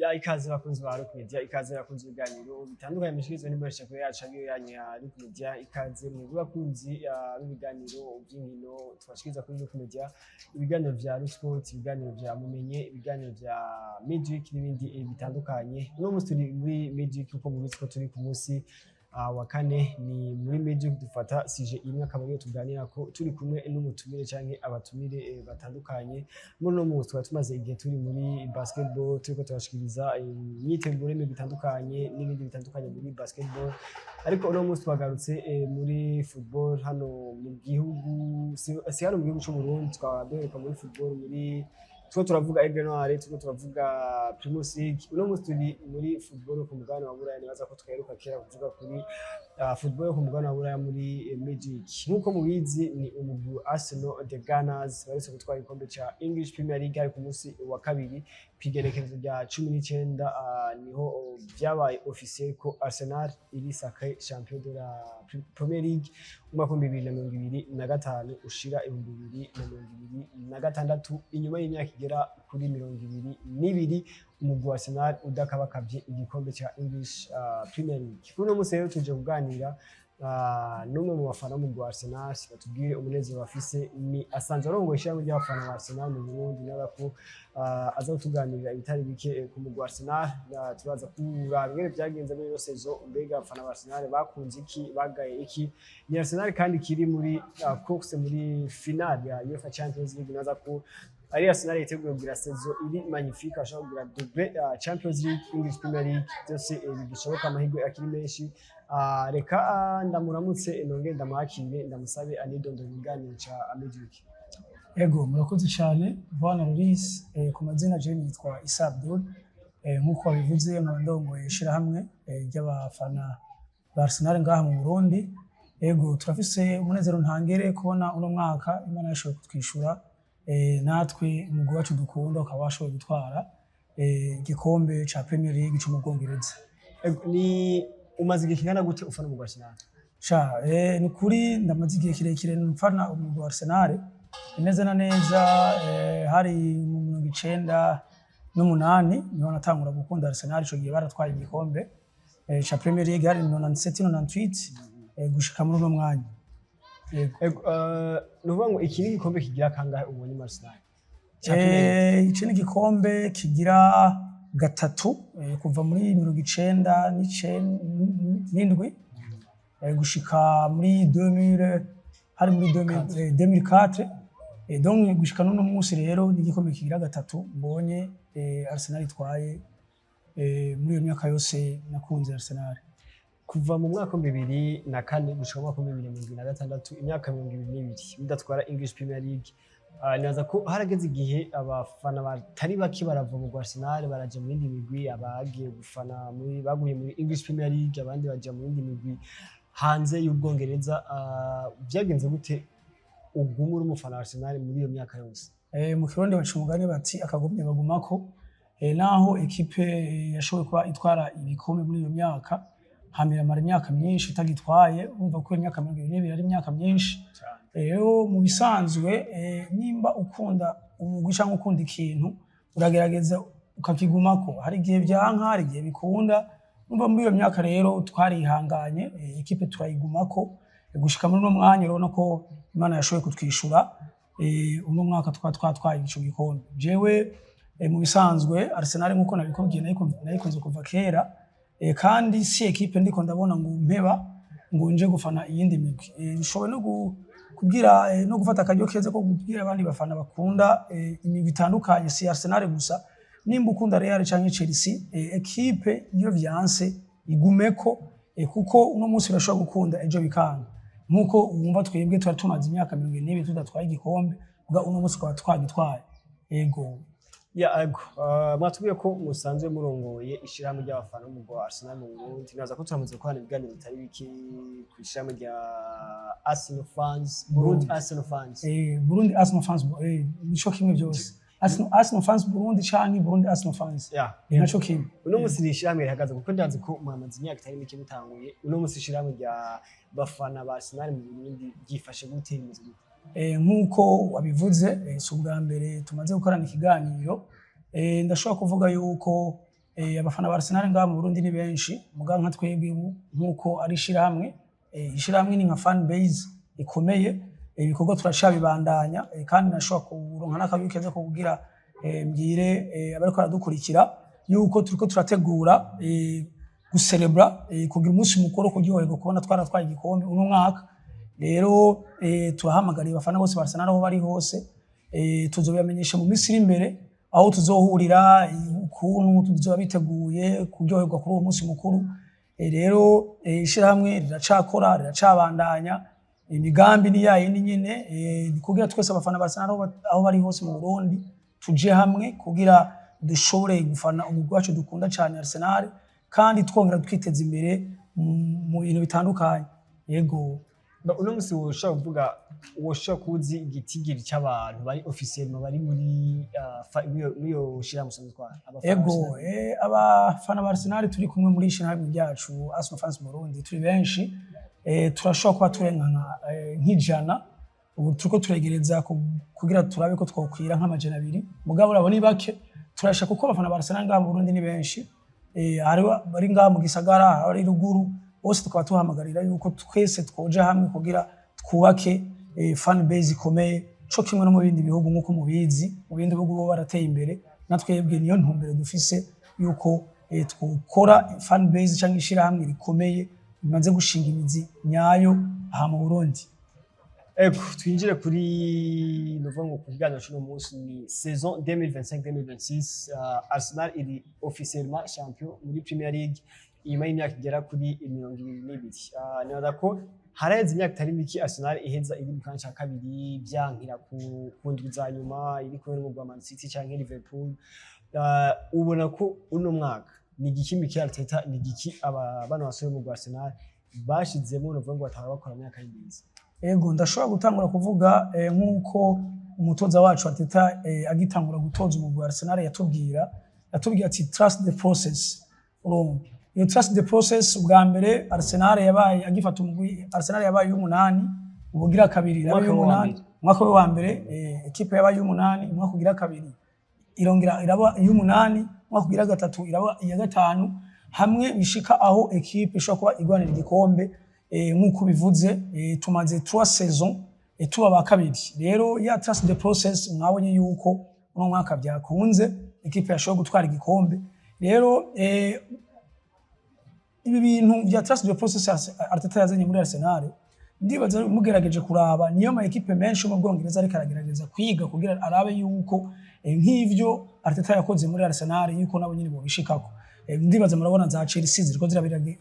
Ya, ikaze bakunzi ba Rock Media, ikaze bakunzi ibiganiro bitandukanye mushikirizwa n'imboneshakure yacu ariyo yanyu ya Rock Media. Ikaze mwebwe bakunzi b'ibiganiro by'inkino tubashikiriza kuri Rock Media, ibiganiro vya Rock Sport, ibiganiro vya Mumenye, ibiganiro vya Magic n'ibindi bitandukanye. Uno munsi turi muri Magic, uko mubizi ko turi ku munsi wa kane, ni muri Magic dufata sujet imwe akaba ariyo tuganirako turi kumwe n'umutumire canke abatumire batandukanye. Muri uno munsi tukaba tumaze igihe turi muri basketball, turiko turashikiriza imyiteguro y'imigwi itandukanye n'ibindi bitandukanye muri basketball, ariko uno munsi twagarutse muri football hano mu gihugu, si hano mu gihugu c'u Burundi. Tukaba duheruka muri football muri turiko turavuga Aigle Noir, turiko turavuga Primus League. Uno munsi turi muri football ku mugabane wa Buraya. Nibaza ko twaheruka kera kuvuga kuri football ku mugabane wa Buraya muri Magic. Nk'uko mubizi, ni umugwi wa Arsenal, the Gunners, baherutse gutwara igikombe ca English Premier League. Hari ku munsi wa kabiri, kw'igenekerezo rya 19, niho vyabaye officiel ko Arsenal iri sacré champion de la Premier League umwaka w'2025 ushira 2026, inyuma y'imyaka igera kuri 22 umugwi wa Arsenal udakabakavye igikombe ca English Premier League. Kuri uno munsi rero tuje kuganira n'umwe mu bafana b'umugwi wa Arsenal, batubwire umunezero bafise. Ni asanzwe arongoye ishirahamwe ry'abafana ba Arsenal mu Burundi, nawe ko aza kutuganirira ibitari bike ku mugwi wa Arsenal. Turaza kuraba ingene vyagenze muri ino saison. Mbega abafana ba Arsenal bakunze iki, bagaye iki? Ni Arsenal kandi kiri muri course muri finale ya UEFA Champions League. Naza ko ari Arsenal yiteguye kugira saison iri magnifique, ashobora kugira double, Champions League, English Premier League, byose bigishoboka, amahirwe akiri menshi. Reka ndamuramutse, nongere ndamwakire, ndamusabe anidondora ibiganiro ca Magic. Ego, murakoze cyane bwana Loris. Ku mazina je nitwa Issa Abdul. Nk'uko wabivuze, nkaba ndongoye ishirahamwe ry'abafana ba Arsenal ngaha mu Burundi. Ego, turafise umunezero ntangere kubona uno mwaka Imana yashoboye kutwishura, natwe umugwi wacu dukunda ukaba washoboye gutwara igikombe ca Premier League co mu Bwongereza. Ego, ni umaze igihe kingana gute ufana umugwi wa Arsenal? Sha, ni ukuri ndamaze igihe kirekire mfana umugwi wa Arsenal. Neza na neza hari mu 98 niho natangura gukunda Arsenal. Ico gihe baratwaye igikombe ca Premier League, hari 97 98, gushika muri uno mwanya. Yego. Ego, ni ukuvuga ngo iki ni igikombe kigira kangahe ubonye muri Arsenal? Ca Premier League. Ici ni igikombe kigira gatatu, kuva muri 97 gushika muri 2000, hari muri 2000, 2004, donc gushika n'uno munsi rero ni igikombe kigira gatatu mbonye Arsenal itwaye muri iyo myaka yose nakunze Arsenal. Kuva mu mwaka wa 2004 gushika mu mwaka wa 2026, imyaka 22 bidatwara English Premier League. Nibaza ko harageze igihe abafana batari bake barava mu Arsenal baraja mu yindi migwi, abagiye gufana muri baguye muri English Premier League, abandi baja mu yindi migwi hanze y'Ubwongereza. Vyagenze gute ugume uri umufana wa Arsenal muri iyo myaka yose? Mu Kirundi baca umugani bati akagumye bagumako. Naho ekipe yashoboye kuba itwara ibikombe muri iyo myaka, hama iramara imyaka myinshi itagitwaye, urumva ko imyaka 22 ari imyaka myinshi. Rero mu bisanzwe, nimba ukunda umugwi cyangwa ukunda ikintu, uragerageza ukakigumako. Hari igihe vyanka, hari igihe bikunda. Urumva muri iyo myaka rero twarihanganye, ekipe turayigumako gushika muri uno mwanya. Urabona ko Imana yashoboye kutwishura, uno mwaka tukaba twatwaye ico gikombe. Jewe mu bisanzwe Arsenal, nkuko nabikubwiye, nayikunze kuva kera, kandi si ekipe ndiko ndabona ngo mpeba ngo nje gufana iyindi migwi. Nshoboye no kubwira no gufata akaryo keza ko kubwira abandi bafana bakunda imigwi itandukanye, si Arsenal gusa, nimba ukunda Real canke Chelsea, ekipe iyo vyanse igumeko, kuko uno munsi urashobora gukunda ejo bikanga, nkuko wumva twebwe twari tumaze imyaka 42 tudatwaye igikombe, bwa uno munsi tukaba twagitwaye. Ego. Ya, ego. Mwatubwiye ko musanzwe murongoye ishirahamwe ry'abafana b'umugwi wa Arsenal mu Burundi. Nibaza ko turamaze gukorana ibiganiro bitari bike ku ishirahamwe rya Arsenal fans Burundi, Arsenal fans. Burundi Arsenal fans, nico kimwe byose, Arsenal fans Burundi canke Burundi Arsenal fans, ni naco kimwe. Uno munsi ni ishirahamwe rihagaze, kuko ndazi ko mwamaze imyaka itari mike mutanguye. Uno munsi ishirahamwe rya bafana ba Arsenal mu Burundi ryifashe gute, rimeze gute? Nk'uko wabivuze, si ubwa mbere tumaze gukorana ikiganiro. Ndashobora kuvuga yuko Abafana ba Arsenal ngaha mu Burundi ni benshi, muga nka twebwe ubu nkuko ari ishirahamwe, ishirahamwe ni nka fan base ikomeye, ibikorwa turacabibandanya, kandi nashobora kuronka n'akabi keza ko kugira mbwire abariko baradukurikira yuko turiko turategura gucelebra, kugira umunsi mukuru wo kuryoherwa kubona twaratwaye igikombe uno mwaka. Rero turahamagariye abafana bose ba Arsenal aho bari hose, tuzobibamenyesha mu minsi iri imbere aho tuzohurira, ukuntu tuzoba biteguye kuryoherwa kuri uwo munsi mukuru. Rero ishirahamwe riracakora, riracabandanya, imigambi ni yayindi nyene, kugira twese abafana ba Arsenal aho bari hose mu Burundi tuje hamwe kugira dushobore gufana umugwi wacu dukunda cane Arsenal, kandi twongera twiteza imbere mu bintu bitandukanye, yego. Uno musi woshobora kuvuga, woshobora kuzi igitigiri c'abantu bari officiellement bari muri muri iyo shirahamwe usanzwe utwara, abafana Ego. ba Arsenal? Abafana ba Arsenal turi kumwe muri ishirahamwe ryacu Arsenal Fans Burundi turi benshi, turashobora kuba turenga nk'100. Ubu turiko turegereza kugira turabe ko twokwira nk'200, mugabo urabo ni bake. Turashaka, kuko abafana ba Arsenal ngaha mu Burundi ni benshi, hariho bari ngaha mu gisagara, abari ruguru, bose tukaba tuhamagarira yuko twese twoja hamwe kugira twubake fan base ikomeye, co kimwe no mu bindi bihugu. Nk'uko mubizi, mu bindi bihugu bo barateye imbere, na twebwe niyo ntumbero dufise yuko twokora fan base canke ishirahamwe rikomeye rimaze gushinga imizi nyayo aha mu Burundi. Ego, twinjire kuri novuga ngo ku kiganiro c'uno munsi ni saison 2025-2026. Arsenal iri officiellement champion muri Premier League inyuma y'imyaka igera kuri 22. Nibaza ko haraheze imyaka itari mike Arsenal iheza iri mu kanya ca kabiri, vyankira ku ndwi za nyuma, iri kumwe n'umugwi wa Man City canke Liverpool. Ubona ko uno mwaka ni igiki Mikel Arteta, ni igiki aba bano basore mu Arsenal bashizemo novuga ngo batahora bakora mu myaka y'imbizi? Ego, ndashobora gutangura kuvuga nk'uko umutoza wacu Arteta agitangura gutoza umugwi wa Arsenal yatubwira ati: "Trust the process." Urumva iyo trust the process, ubwa mbere Arsenal yabaye agifata umugwi, Arsenal yabaye y'umunani, ubugira kabiri yabaye Umwaka we wa y'umunani. mbere. Umwaka we wa mbere ekipe yabaye y'umunani, umwaka ugira kabiri irongera iraba iy'umunani, umwaka ugira gatatu iraba iya gatanu, hamwe bishika aho ekipe ishobora kuba igwanira igikombe. Nk'uko bivuze, tumaze trois saisons tuba ba kabiri. Rero ya trust the process, mwabonye yuko uno mwaka byakunze, ekipe yashoboye gutwara igikombe. Rero ibi bintu vya trust the process Arteta yazanye muri Arsenal, ndibaza mugerageje kuraba niyo ma ekipe menshi yo mu Bwongereza ariko aragerageza kwiga kugira arabe yuko nk'ivyo Arteta yakoze muri Arsenal yuko nabo nyine bobishikako. Ndibaza murabona za Chelsea ziriko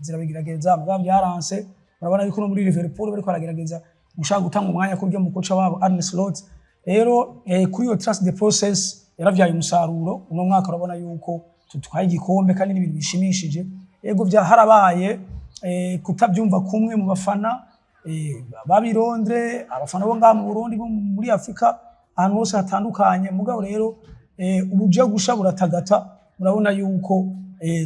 zirabigerageza, mugabo byaranse. Murabona yuko no muri Liverpool bariko baragerageza gushaka gutanga umwanya kurya mu kocha wabo Arne Slot. Rero kuri iyo trust the process yaravyaye umusaruro. Uno mwaka urabona yuko tutwaye igikombe kandi n'ibintu bishimishije. Ego, vya harabaye kutabyumva kumwe mu bafana babi Londres, abafana bo ngaha mu Burundi, bo muri Afrika, ahantu hose hatandukanye. Mugabo rero ubuja gusha buratagata. Murabona yuko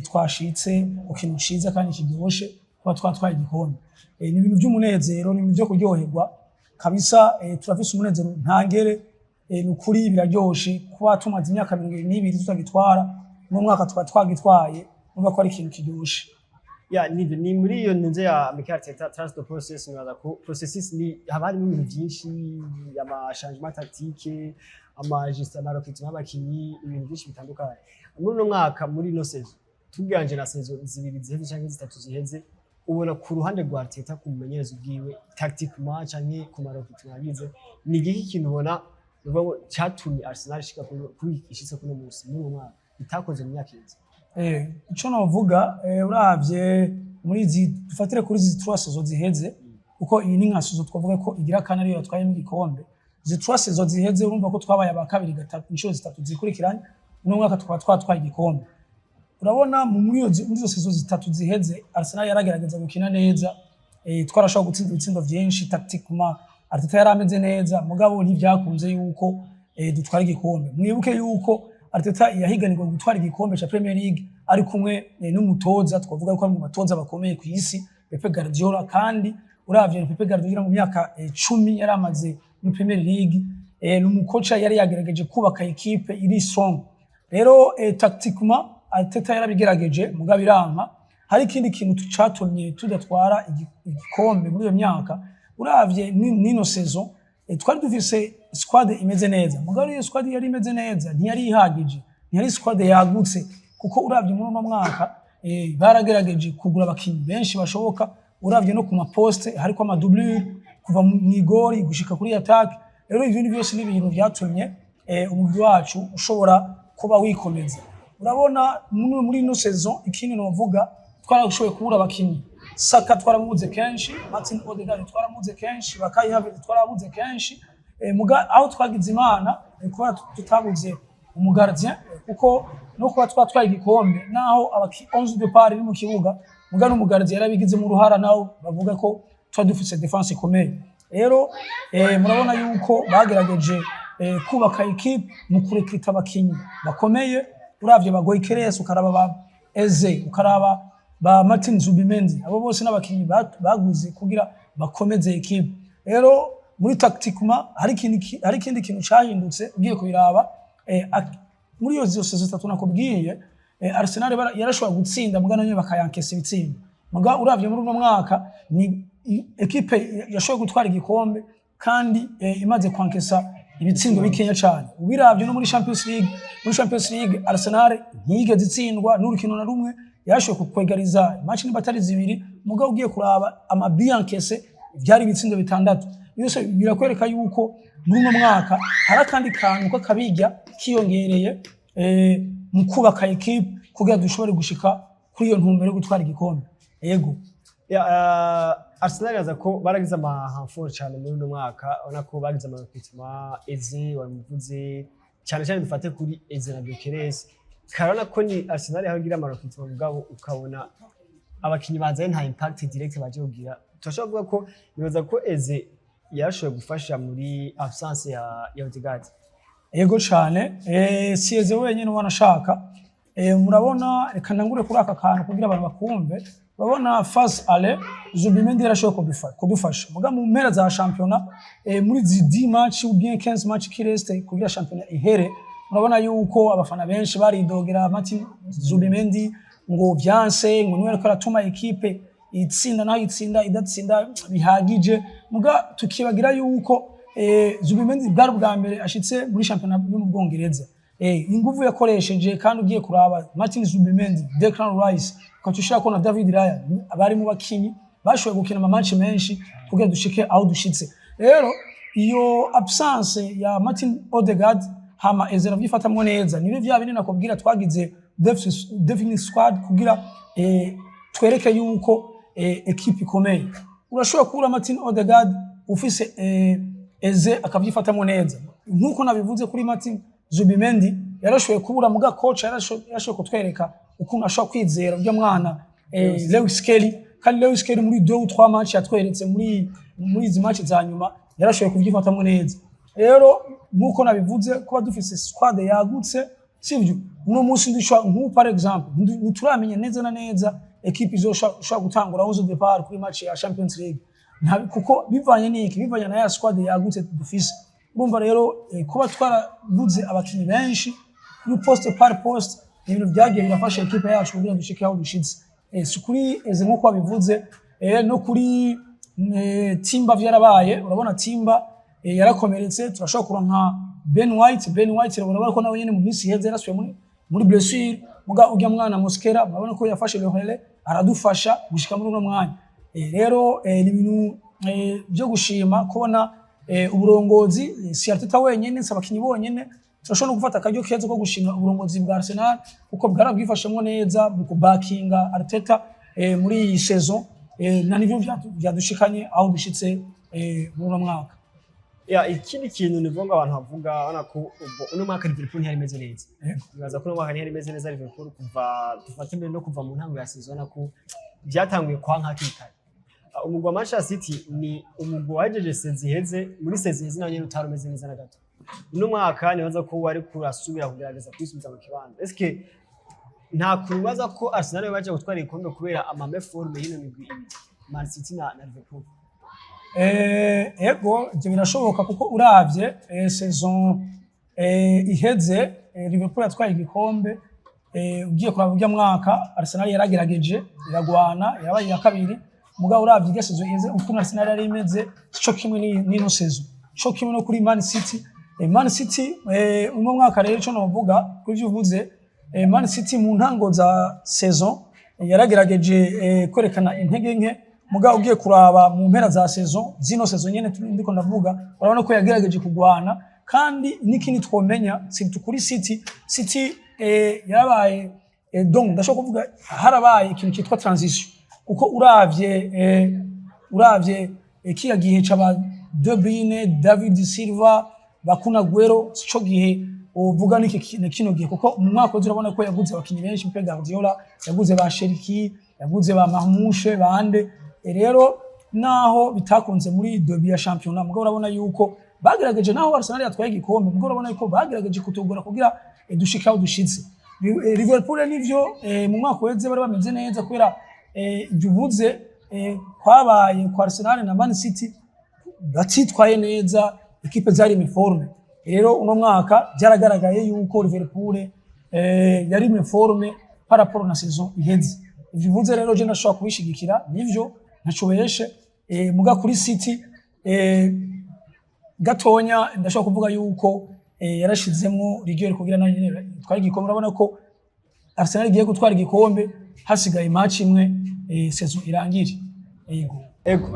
twashitse ku kintu ciza kandi kiryoshe kuba twatwaye igikombe. Ni ibintu by'umunezero, ni ibintu byo kuryoherwa kabisa. Turafise umunezero ntangere. Ni ukuri biraryoshe kuba tumaze imyaka 22 tutagitwara, uno mwaka tukaba twagitwaye. Urumva ko ari ikintu kiryoshe. Ya, nivyo, ni muri iyo ntuze ya Mikel Arteta, trust the process. Nibaza ko processus ni haba harimo ibintu byinshi, ama changement tactique, ama ajustement, recrutement y'abakinyi, ibintu byinshi bitandukanye. Muri uno mwaka, muri ino saison, tuganje na saison zibiri ziheze canke zitatu ziheze, ubona ku ruhande rwa Arteta, ku mumenyereza ubwiwe, tactiquement canke ku ma recrutement yagize, ni igiki kintu ubona uvuga ngo catumye Arsenal ishika kuri ishitse kuno munsi muri uno mwaka itakoze mu myaka iheze? Ico novuga, uravye muri izi, dufatire kuri izi trois saisons ziheze, kuko iyi ni nka saison twavuga ko igira kane ariyo yatwayemo igikombe. Izi trois saisons ziheze, urumva ko twabaye aba kabiri gatatu, inshuro zitatu zikurikiranye, uno mwaka tukaba twatwaye igikombe. Urabona muri izo saison zitatu ziheze Arsenal yaragerageza gukina neza, twarashobora gutsinda ibitsindo vyinshi, tactiquement Arteta yari ameze neza, mugabo ntivyakunze yuko dutwara igikombe. Mwibuke yuko Arteta yahiganirwa gutwara igikombe ca Premier League ari kumwe n'umutoza twavuga ko ari mu batoza bakomeye ku isi, Pep Guardiola. Kandi uravye Pep Guardiola mu myaka 10 yari amaze muri Premier League, ni umukoca yari yagerageje kubaka ekipe iri strong. Rero tactiquement Arteta yarabigerageje mugabo iranka. Hari ikindi kintu catumye tudatwara igikombe muri iyo myaka. Uravye nino saison, twari dufise squad imeze neza, mugabo iyo squad yari imeze neza ntiyari ihagije, ntiyari squad yagutse, kuko uravye muri uno mwaka baragerageje kugura abakinyi benshi bashoboka. Uravye no ku ma poste hariko ama doublure kuva mw'igori gushika kuri attaque. Rero ivyo ni byose ni ibintu vyatumye umugwi wacu ushobora kuba wikomeza. Urabona muri ino saison, ikindi novuga, twarashoboye kubura abakinyi. Saka twaramubuze kenshi, Martin Odegaard twaramubuze kenshi, ba Kai Havertz twarabuze kenshi. Muga aho twagize Imana kuba tutabuze umu gardien, kuko no kuba twatwaye igikombe naho abaki 11 départ iri mu kibuga, muga n'umu gardien yarabigizemo uruhara, naho bavuga ko twari dufise défense ikomeye. Rero murabona yuko bagerageje kubaka équipe mu kurekrita abakinyi bakomeye. Uravye ba Gyökeres, ukaraba ba Eze, ukaraba ba Martin Zubimendi, abo bose n'abakinyi baguze kugira bakomeze équipe. Rero muri tactiquement hari ikindi kintu cahindutse. Ugiye kubiraba, muri iyo zose zitatu nakubwiye, Arsenal yarashobora gutsinda muga nayo bakayankesa ibitsindo. Muga uravye muri uno mwaka ni équipe yashoboye gutwara igikombe kandi imaze kwankesa ibitsindo bikenya cyane. Ubiravye no muri Champions League, muri Champions League Arsenal ntiyigeze itsindwa n'urukino na rumwe, yarashoboye kukwegariza match niba atari zibiri. Mugabo ugiye kuraba ama buts encaissés, byari ibitsindo 6. Byose birakwereka yuko muri uno mwaka hari akandi kantu k'akabirya kiyongereye mu kubaka équipe kugira dushobore gushika kuri iyo ntumbero yo gutwara igikombe. Yego. Ya, Arsenal yaza ko baragize ama renfort cyane muri uno mwaka. Ubona ko bagize ama recrutement. Eze wamuvuze cyane cyane, dufate kuri Eze na Gyökeres. Karabona ko ni Arsenal yaho igira ama recrutement, mugabo ukabona abakinyi bazanye nta impact direct baje kugira. Turashobora kuvuga ko nibaza ko Eze yarashoboye gufasha muri absence ya Odegaard. Yego cyane. Si Eze wenyine wanashaka. Murabona, reka ntangure kuri aka kantu kugira abantu bakumve. Urabona phase aller Zubimendi yarashoboye kudufasha, muga mu mpera za shampiyona, muri zi 10 match ou bien 15 match qui reste kugira shampiyona ihere, murabona yuko abafana benshi baridogera Martin Zubimendi ngo vyanse, ngo niwe ariko aratuma équipe itsinda naho itsinda idatsinda bihagije. Muga tukibagira yuko Zubimendi bwari ubwa mbere ashitse muri shampiyona yo mu Bwongereza. Inguvu yakoresheje, kandi ugiye kuraba Martin Zubimendi, Declan Rice, ukaca ushirako na David Raya, bari mu bakinyi bashoboye gukina ama match menshi kugira dushike aho dushitse. Rero iyo absence ya Martin Odegaard, hama Eze aravyifatamwo neza. Nibyo vya bindi nakubwira, twagize deficit squad kugira twereke yuko équipe ikomeye. Urashobora kubura Martin Odegaard ufise Eze akavyifatamwo neza. Nkuko nabivuze kuri Martin Zubimendi, yarashoboye kubura, muga coach yarashoboye kutwereka ukuntu ashobora kwizera urya mwana Lewis Skelly. Kandi Lewis Skelly muri 2 ou 3 match yatweretse muri izi match za nyuma, yarashoboye kuvyifatamwo neza. Rero nkuko nabivuze, kuba dufise squad yagutse, sivyo? Uno munsi ndishobora nk'ubu par exemple ntituramenya neza na neza équipe izoshobora gutangura 11 départ kuri match ya Champions League. Kuko bivanye n'iki? Bivanye na ya squad yagutse dufise. Urumva rero kuba twaraguze abakinyi benshi kuri poste par poste, ni ibintu byagiye birafasha équipe yacu kugira dushike aho dushitse. Si kuri Eze nkuko wabivuze, no kuri Timber vyarabaye. Urabona Timber yarakomeretse, turashobora kuronka Ben White. Ben White urabona ko nawe nyene mu minsi iheze yarasubiye muri blessure, muga urya mwana Mosquera murabona ko yafashe le relais, aradufasha gushika muri uno mwanya. Rero ni ibintu byo gushima kubona uburongozi, si Arteta wenyene, si abakinyi bonyene. Turashobora no gufata akaryo keza ko gushima uburongozi bwa Arsenal kuko bwarabwifashemwo neza mu kubakinga Arteta muri iyi saison, na nivyo vyadushikanye aho dushitse muri uno mwaka. Ya, ikindi kintu ni ngo abantu bavuga, urabona ko ubwo uno mwaka Liverpool ntiyari imeze neza. Nibaza ko uno mwaka ntiyari imeze neza Liverpool kuva, dufate mbere no kuva mu ntango ya saison, urabona ko byatanguye kwanka hakiri kare. Umugwi wa Manchester City ni umugwi wahejeje saison iheze, muri saison iheze nawo nyene utari umeze neza na gato. Uno mwaka nibaza ko wari kurasubira kugerageza kwisubiza mu kibanza. Eske nta kuntu ko Arsenal baje gutwara igikombe kubera ama méforme y'ino migwi ibiri, Man City na Liverpool? Ego, ivyo birashoboka, kuko uravye saison iheze, Liverpool yatwaye igikombe. Ugiye kuraba urya mwaka, Arsenal yaragerageje, iragwana, yabaye iya kabiri. Mugabo uravye irya saison iheze ukuntu Arsenal yari imeze, sico kimwe n'ino saison, co kimwe no kuri Man City. Man City uno mwaka rero, ico novuga kuri ivyo uvuze, Man City mu ntango za saison yaragerageje kwerekana intege nke. Mugabo ugiye kuraba mu mpera za saison, zino saison nyene ndiko ndavuga, urabona ko yagerageje kugwana. Kandi n'ikindi twomenya, surtout kuri City, City yarabaye donc ndashobora kuvuga harabaye ikintu cyitwa transition, kuko uravye kiya gihe c'aba De Bruyne, David Silva, ba Kun Aguero, sico gihe uvuga n'iki na kino gihe, kuko mu mwaka uza urabona ko yaguze abakinyi benshi. Pep Guardiola yaguze ba Cherki, yaguze ba Marmoush, bande. Rero naho bitakunze muri début ya championnat, mugabo urabona yuko bagerageje. Naho Arsenal yatwaye igikombe, mugabo urabona yuko bagerageje kutugora kugira dushike aho dushitse. Liverpool nivyo, mu mwaka uheze bari bameze neza kubera ibyo uvuze kwabaye kwa Arsenal na Man City batitwaye neza, équipe zari méforme. Rero uno mwaka byaragaragaye yuko Liverpool yari méforme par rapport na saison iheze. Ivyo uvuze rero je ndashobora kubishigikira, nivyo, ntaco beshe. Muga kuri City gatonya ndashobora kuvuga yuko yarashizemwo rigueur kugira nayo nyene itware igikombe. Urabona ko Arsenal igiye gutwara igikombe hasigaye match imwe saison irangire. Yego. Ego,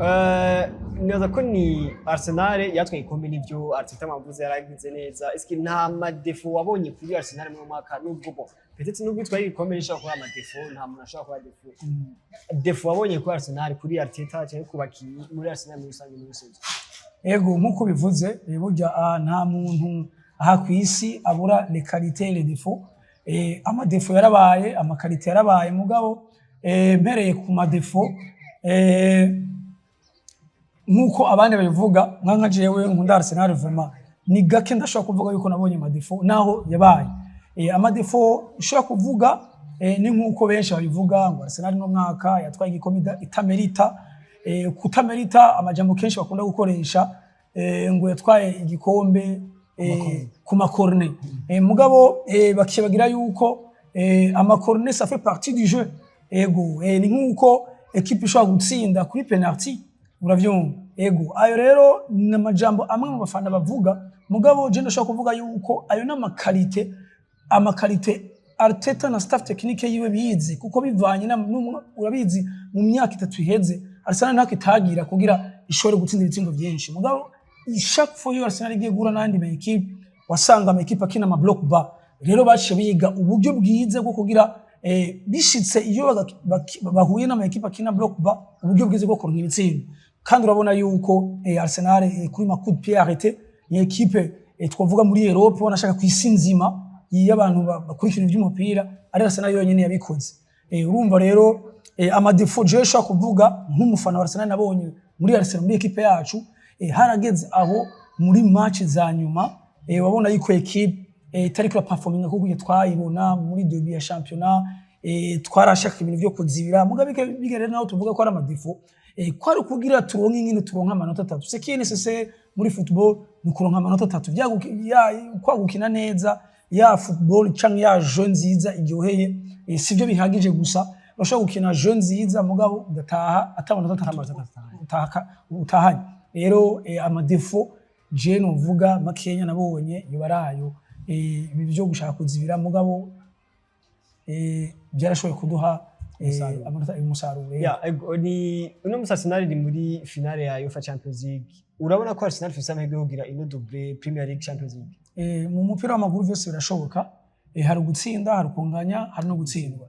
nibaza ko ni Arsenal yatwaye igikombe, nivyo Arteta mavuze yaragize neza. Eske nta ma défauts wabonye kuri Arsenal mu mwaka, nubwo bon, peut-être nubwo itwaye igikombe nishobora kuba ama défauts, nta muntu ashobora kuba défaut. Défaut wabonye kuri Arsenal, kuri Arteta cyangwa ku bakinyi muri Arsenal muri rusange muri saison? Ego, nk'uko bivuze, burya nta muntu aha ku isi abura les qualités et les défauts. Ama défauts yarabaye, ama qualités yarabaye. Mugabo mpereye ku ma défauts, nk'uko abandi babivuga, nka jewe nkunda Arsenal vraiment, ni gake ndashobora kuvuga yuko nabonye ama défauts naho yabaye. Ama défauts ushobora kuvuga ni nk'uko benshi babivuga ngo Arsenal no mwaka yatwaye igikombe itamerita. Kutamerita, amajambo kenshi bakunda gukoresha, ngo yatwaye igikombe ku ma corner. Mugabo bakibagira yuko ama corner, ça fait partie du jeu. Ego, ni nk'uko équipe ishobora gutsinda kuri penalty, uravyumva. Ego, ayo rero ni amajambo amwe mu bafana bavuga. Mugabo je ndashobora kuvuga yuko ayo ni ama qualités, ama qualités Arteta na staff technique yiwe bize, kuko bivanye urabizi, mu myaka 3 iheze Arsenal ntako itagira kugira ishobore gutsinda ibitsindo vyinshi. Mugabo chaque fois iyo Arsenal igiye guhura n'ayandi ma équipe, wasanga ama équipe akina ama bloc bas. Rero baciye biga uburyo bwiza bwo kugira bishitse iyo bahuye n'ama équipe akina bloc bas, uburyo bwiza bwo kuronka ibitsindo. Kandi urabona yuko Arsenal kuri ma coup de pied arrêté ni équipe twavuga muri Europe, wanashaka ku isi nzima iyo abantu bakurikira iby'umupira, ari Arsenal yonyene yabikoze. Urumva rero ama défauts jewe nshobora kuvuga nk'umufana wa Arsenal nabonye muri Arsenal, muri équipe yacu, harageze aho muri match za nyuma wabona yuko équipe itariko iraperforminga kuko twayibona muri début ya championnat. Twarashaka ibintu vyo kuzibira. Mugabe bige rero naho tuvuga ko ari ama défauts, kwari kugira turonke ingene turonka amanota 3. Ce qui est nécessaire muri football ni ukuronka amanota 3. Kwa gukina neza ya football canke ya jeu nziza iryoheye, sivyo bihagije gusa. Urashobora gukina jeu nziza mugabo ugataha ata amanota 3 Amanota 3. Utahanye. Rero ama défauts je novuga makenya nabonye yoba arayo, ibi byo gushaka kuzibira. Mugabo byarashoboye kuduha Umusaruro. amanota, umusaruro. Ya, ego, ni uno musi Arsenal iri muri finale ya UEFA Champions League. Urabona ko Arsenal ifise amahirwe yo kugira ino double, Premier League, Champions League? Mu mupira w'amaguru vyose birashoboka. Hari ugutsinda, hari ukunganya, hari no gutsindwa.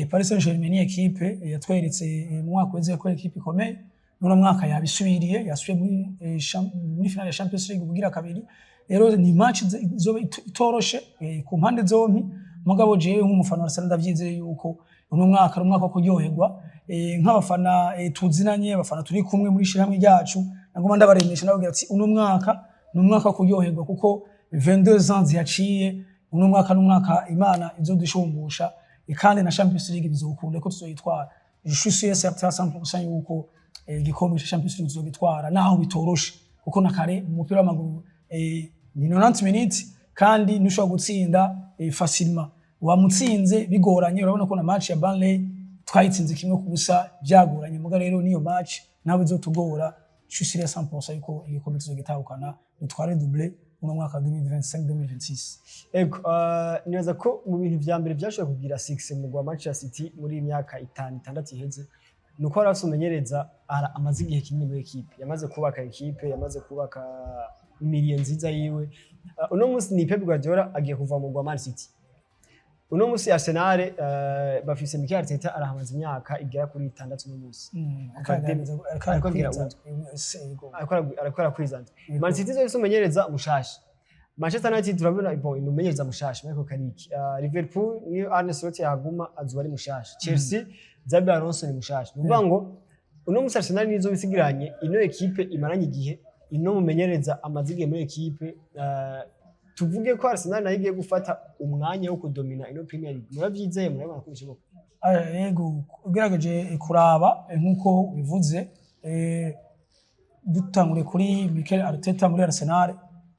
Paris Saint-Germain ni équipe yatweretse mu mwaka uheze ko ari équipe ikomeye. N'uno mwaka yabisubiriye, yasubiye muri finale ya Champions League kugira kabiri. Rero ni match izoba itoroshe ku mpande zompi. Mugabo jewe nk'umufana wa Arsenal ndavyizeye yuko uno mwaka ari umwaka wo kuryoherwa. Nk'abafana tuzinanye, abafana turi kumwe muri ishirahamwe ryacu, nagoma ndabaremesha, ndababwira ati uno mwaka ni umwaka wo kuryoherwa, kuko 22 ans zihaciye. Uno mwaka ni umwaka Imana izodushumbusha, kandi na Champions League bizokunda ko tuzoyitwara. Je suis sûr et certain à 100% yuko igikombe ca Champions League tuzogitwara, naho bitoroshe, kuko na kare mu mupira w'amaguru ni 90 minutes kandi ntushobora gutsinda facilement. Wamutsinze bigoranye. Urabona ko na match ya Burnley twayitsinze 1-0 byagoranye. Muga rero niyo match nawe izotugora. Je suis sûr à 100% yuko igikombe tuzogitahukana, dutware doublé uno mwaka wa 2025 2026. Ego, nibaza ko mu bintu vya mbere vyashoboye kugira succès mu gwa Manchester City muri iyi myaka itanu, itandatu iheze, nuko wari afise umumenyereza amaze igihe kinini muri ekipe, yamaze kubaka ekipe, yamaze kubaka milieu nziza yiwe. Uno munsi ni Pep Guardiola agiye kuva mu gwa Man City. Uno munsi Arsenal bafise Mikel Arteta, arahamaze imyaka igera kuri itandatu uno munsi. Ariko agira ariko arakwizana. Man City izo umumenyereza mushasha. Manchester United turabona, bon, ni umumenyereza mushasha Michael Carrick. Liverpool niyo Arne Slot yahaguma azuba ari mushasha. Chelsea, Xabi Alonso ni mushasha. Ni ukuvuga ngo uno munsi Arsenal nizo bisigiranye ino ekipe imaranye igihe, ino mumenyereza amaze igihe muri ekipe. Tuvuge ko Arsenal nayo igiye gufata umwanya wo kudomina ino Premier League. Muravyizeye? Murabona ko bishoboka? Yego, ugerageje kuraba, nk'uko bivuze, dutanguriye kuri Mikel Arteta muri Arsenal,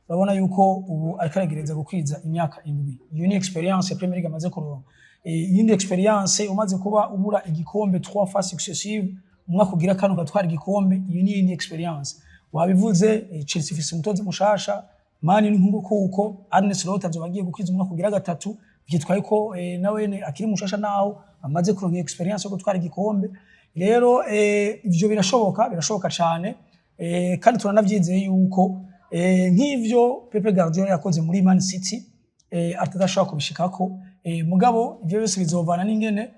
urabona yuko ubu ariko aragereza gukwiza imyaka 7. Iyo ni expérience ya Premier League amaze kuronka. Iyindi expérience, umaze kuba ubura igikombe trois fois successive, umwaka ugira kane ugatwara igikombe, iyo ni iyindi expérience. Wabivuze, Chelsea ifise umutoza mushasha, Man ni nk'uko kuko Arne Slot azoba agiye gukwiza umwaka ugira gatatu, byitwaye ko nawe akiri mushasha naho amaze kuronka expérience yo gutwara igikombe. Rero ivyo birashoboka, birashoboka cyane, kandi turanavyizeye yuko nk'ivyo Pep Guardiola yakoze muri Man City, Arteta ashobora kubishikako. Mugabo ivyo byose bizovana n'ingene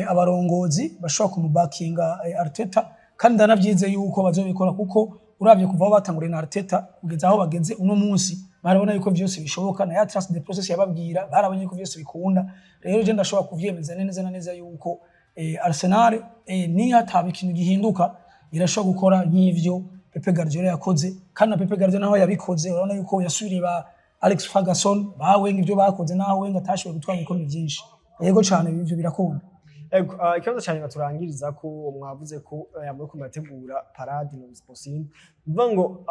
abarongozi bashobora kumubakinga Arteta, kandi ndanavyizeye yuko bazobikora, kuko uravye kuva aho batanguriye na Arteta kugeza aho bageze uno munsi, barabona yuko vyose bishoboka. Na ya trust the process yababwira, barabonye yuko vyose bikunda. Rero je ndashobora kuvyemeza neza na neza yuko Arsenal, niyo hataba ikintu gihinduka, irashobora gukora nk'ivyo Pep Guardiola yakoze. Kandi na Pep Guardiola naho yabikoze, urabona yuko yasubiriye ba Alex Ferguson, ba Wenger, ivyo bakoze, naho Wenger atashoboye gutwara ibikombe vyinshi. Yego cane, ivyo birakunda. Ego, ikibazo cyane baturangiriza ko mwavuze ko muriko murategura parade no possible. Bivuga ngo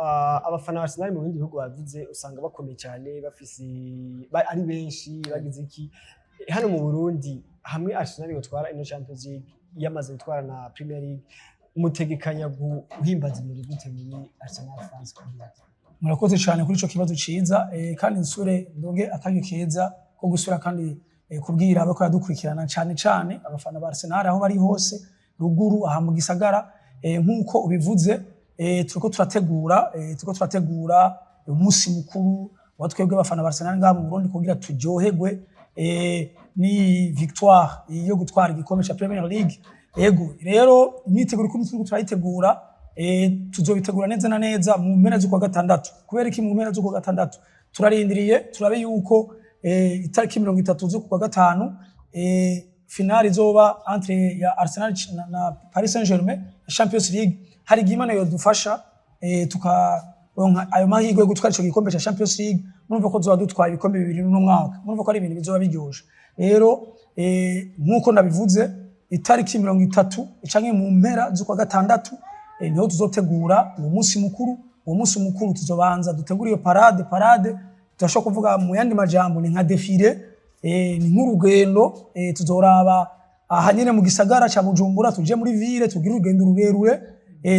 abafana ba Arsenal mu bindi bihugu bavuze usanga bakomeye cyane, bafise ari benshi bagize iki. Hano mu Burundi, hamwe Arsenal yotwara ino Champions League, yamaze gutwara na Premier League, mutegekanya guhimbaza ibirori gute muri Arsenal Fans Community? Murakoze cyane kuri ico kibazo ciza, kandi nsure ndonge akaryo keza ko gusura kandi kubwira abako yadukurikirana, cyane cyane abafana ba Arsenal aho bari hose, ruguru, aha mu gisagara. Nk'uko ubivuze, turiko turategura umunsi mukuru wa twebwe abafana ba Arsenal ngaha mu Burundi kugira turyoherwe ni victoire yo gutwara igikombe ca Premier League. Ego rero, imyiteguro ukuntu turiko turayitegura, tuzobitegura neza na neza mu mpera z'ukwa gatandatu. Kubera iki mu mpera z'ukwa gatandatu? Turarindiriye turabe yuko itariki 30 z'ukwa gatanu finale izoba entre ya Arsenal na Paris Saint-Germain ya Champions League. Hari igihe Imana yodufasha tukaronka ayo mahirwe yo gutwara ico gikombe ca Champions League. Murumva ko tuzoba dutwaye ibikombe bibiri n'uno mwaka, murumva ko ari ibintu bizoba biryoshe. Rero nk'uko ndabivuze, itariki 30 canke mu mpera z'ukwa gatandatu niho tuzotegura uwo munsi mukuru. Uwo munsi mukuru tuzobanza dutegura iyo parade. Parade turashobora kuvuga mu yandi majambo ni nka défilé, ni nk'urugendo. Tuzoraba aha nyene mu gisagara ca Bujumbura, tuje muri ville, tugire urugendo rurerure,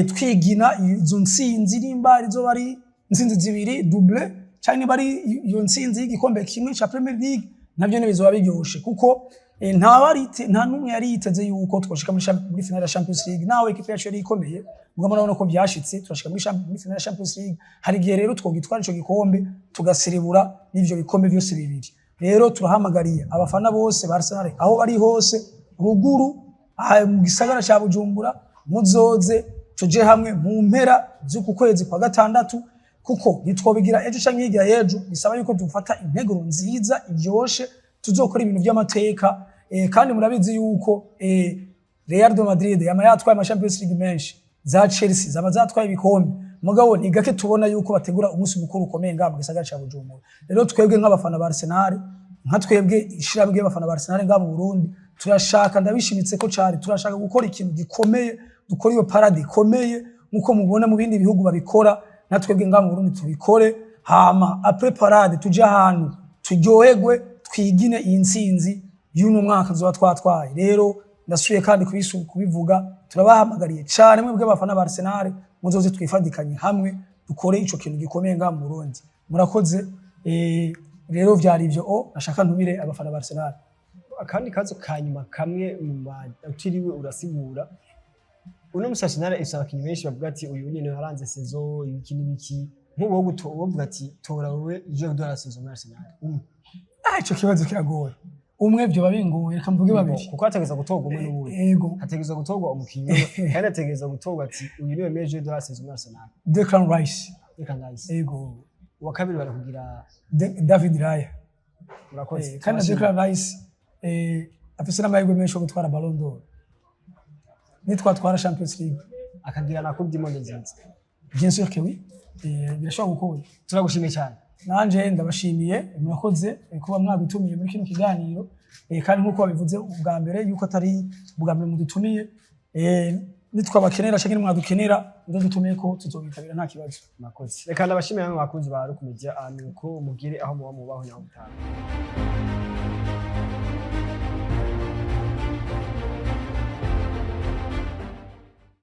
twigina izo ntsinzi, nimba izoba ari intsinzi zibiri, doublé, canke niba ari iyo ntsinzi y'igikombe kimwe ca Premier League, navyo ne bizoba biryoshe, kuko nta numwe yari yiteze yuko twoshika muri finale ya Champions League, nawe ekipe yacu yari ikomeye. Mugabo murabona ko vyashitse, turashika muri finale ya Champions League. Hari igihe rero twogitwara ico gikombe, tugaserebura n'ivyo bikombe vyose bibiri. Rero turahamagariye abafana bose ba Arsenal aho bari hose, ruguru, aha mu gisagara ca Bujumbura, muzoze tuje hamwe mu mpera z'uku kwezi kwa gatandatu, kuko ntitwobigira ejo canke hirya y'ejo. Bisaba yuko dufata integuro nziza iryoshe, tuzokora ibintu vy'amateka. Kandi murabizi yuko Real de Madrid yama yatwaye ama Champions League menshi, za Chelsea zama zatwaye ibikombe, mugabo ni gake tubona yuko bategura umunsi mukuru ukomeye ngaha mu gisagara ca Bujumbura. Rero twebwe nk'abafana ba Arsenal, nka twebwe ishirahamwe ry'abafana ba Arsenal ngaha mu Burundi, turashaka, ndabishimitse ko cari, turashaka gukora ikintu gikomeye, dukora iyo parade ikomeye nkuko mubona mu bindi bihugu babikora, natwebwe ngaha mu Burundi tubikore. Hama après parade tuje ahantu turyoherwe. Twigine iyi ntsinzi y'uno mwaka tuzoba twatwaye. Rero ndasubiye kandi kubivuga, turabahamagariye cane mwebwe abafana ba Arsenal, muzoze twifadikanye hamwe dukore ico kintu gikomeye ngaha mu Burundi. Murakoze. Rero vyari ivyo o nashaka ntumire abafana ba Arsenal. Akandi kazo ka nyuma kamwe mu utiriwe urasigura, uno musi Arsenal ifise abakinyi benshi bavuga ati uyu nyene yaranze saison, ibiki n'ibiki. Nk'ubu wovuga ati tora wewe joueur de la saison muri Arsenal umwe? Ah, ico kibazo kiragoye. Umwe vyoba bingoye, reka mvuge babiri. Kuko hategerezwa gutorwa umwe n'uwundi. Ego. Hategerezwa gutorwa umukinyi umwe, kandi hategerezwa gutorwa ati uyu niwe meilleur joueur de la saison muri Arsenal. Declan Rice. Reka ndahise. Ego. Uwa kabiri barakugira? David Raya. Murakoze. Kandi na Declan Rice afise n'amahirwe menshi yo gutwara Ballon d'Or nitwatwara Champions League. Akagira na Coupe du Monde nziza. Bien sûr que oui. Birashobora gukunda. Turagushimiye cyane. Nanje ndabashimiye, murakoze kuba mwadutumiye muri kino kiganiro. Kandi nk'uko babivuze ubwa mbere yuko atari ubwa mbere mudutumiye, nitwabakenera canke mwadukenera mudutumiye ko tuzobitabira, nta kibazo. Murakoze. Reka ndabashimiye namwe bakunzi ba Ruku Media, nuko mugire aho muba mubaho naho mutaha.